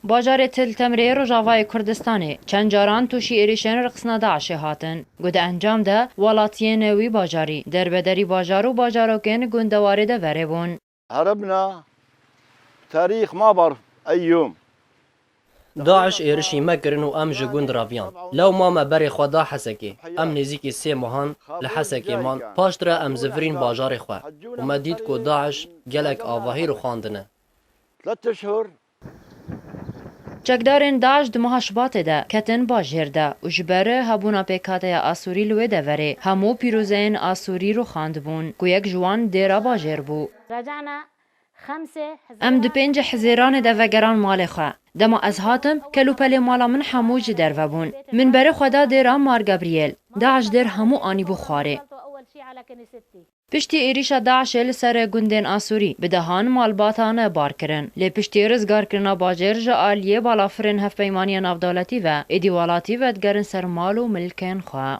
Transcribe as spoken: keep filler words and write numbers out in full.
Bajarê Til Temrê Rojavayê Kurdistanê çend caran tûşî êrîşên riqsna DAIŞê hatin, ku di encam de welatiyên wî bajarî, derbederî bajar û bajarokên gundewarê de verê bûn. هربنا تاريخ ما بعرف أي يوم. DAIŞ êrişî me kirin û em ji gund raviyan. Lewma me berê xwe da Hesekê. Em nêzîkî sê mehan li Hesekê man. Paştre em zivirîn bajarê xwe û me dît ku DAIŞ gelek avahî rûxandine. ثلاث أشهر. Çekdarên DAIŞ di meha Şibatê de ketin bajêr de û ji ber hebûna pêkhateya Asûrî li wê deverê hemû pîrozeyên Asûrî rûxandibûn ku yek ji wan dêra bajêr bû. رجعنا خمسة. Em di pêncê Hizêranê de vegeran malê xwe. Dema ez hatim, kelûpelê mala min hemû ji derve bûn. Min berê xwe da dêra Mar Gabriel. DAIŞ dêr hemû anîbû xwarê. أول شي على كنيستي. Piştî êrîşa DAIŞê li ser gundên Asûrî, bi dehan malbatan bar kirin. Lê piştî rizgarkirina bajêr ji aliyê balafirên Hevpeymaniya Navdewletî ve, êdî welatî vedigerin ser mal û milkên xwe.